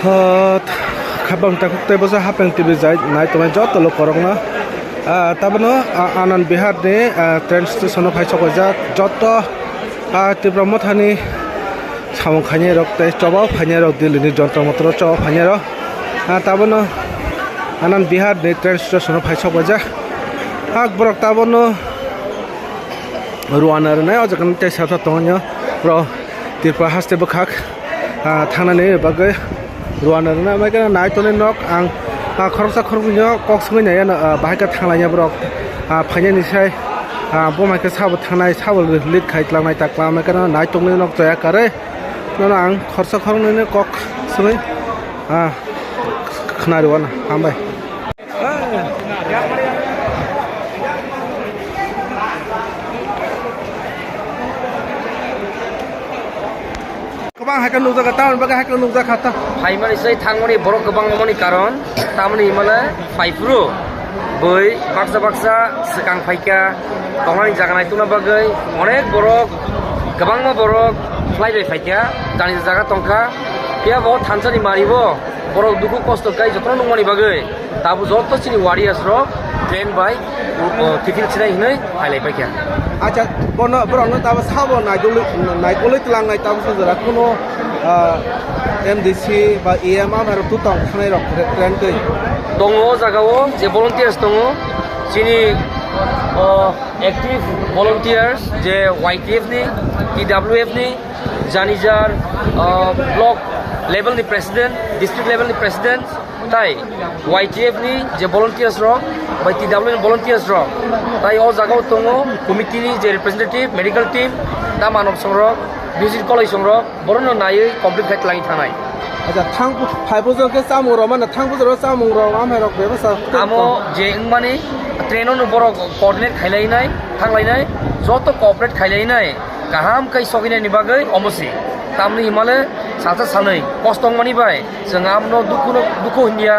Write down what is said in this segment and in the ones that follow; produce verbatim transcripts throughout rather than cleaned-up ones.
Ah, khabang takhuk tei bwsa hapeng T V jai nai tongnai joto lokorokno, ah, tabano, ah, Anand Bihar ni, ah, train station o phai sokjak joto, ah, Tipra Mothani samung khainai rok tei choba phainai rok, Delhi ni Jantar Mantar o choba phainai rok, ah, tabano Anand Bihar ni train station o phai sokjak. Ah, borok tabano rwna rwnai o jaga tei sasa tongo bro Tripura haste bwkhak, ah, thangnani bagwi rwna rwna mai khe nai tonwi nok ang, ah, khoroksa khoroknwino kok swngwi nai ano, ah, bahai khe thanglaina borok, ah, phainani sai, ah, bo mai khe sabo thangnai sabo late khai tlangnai ta klamai khe nai tongnwi nok chaya karwi nono ang khoroksa khoroknwino kok swngwi, ah, khna rwna hambai. Kwbang hai khe nukjak kha, tamoni bagwi hai khe nukjak kha ta. Phaimani sai thangmani borok kwbang wngmani karon, tamoni himale phaiphuru bui baksa baksa swkang phaikha, tongnani jaga naitukna bagwi onek borok, kwbangma borok phlai bai phaikha, jani jaga tongkha, phiya bo thansani maribo borok dukhu kosto kai jotono nukmani bagwi. Tabuk joto chini warriors rok train bai, uh, tiffin chinai hinwi phailai paikha. Acha, bono, borokno tabuk sabo naidoli-, naikolwi tlangnai tabuk se jora kuno, uh, M D C ba E M amhairok tu tong thangnai rok train twi. Tongo o jaga o je volunteers tongo, chini, uh, active volunteers je Y T F ni, T W F ni, jani jar, uh, block level ni president, district level ni president, tai Y T F ni je volunteers rok, bai T W ni volunteers rok, tai o jaga o tongo committee ni je representative, medical team, ta manok song rok, music college song rok, borok no naiwi complete khai twlangwi thangnai. Acha, thang phai bujor khe chamung rok mano, thang bujor o chamung rok amhai rok bebasa. Amo je wngmani train o no borok coordinate khailainai, thanglainai, joto cooperate khailainai, kaham khai sokinani bagwi omo se. Tamni himale salsa salnwi kosto wngmani bai chwng amno dukhuno dukhu hinya,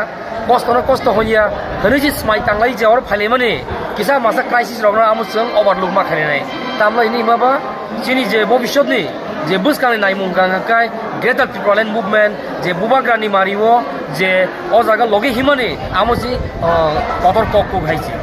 kostono kosto hinya, hwnwi se smai tanglai je oro phailaimani kisa masa crisis rokno amo chwng overlook ma khainai. Tamno hini hima ba chini je bobishyotni je bwskangni naimung hwnkha hwnkha khe Greater Tipraland Movement je bubagrani mario je o jaga logi himani amo se, o, kotor kok kok hai se.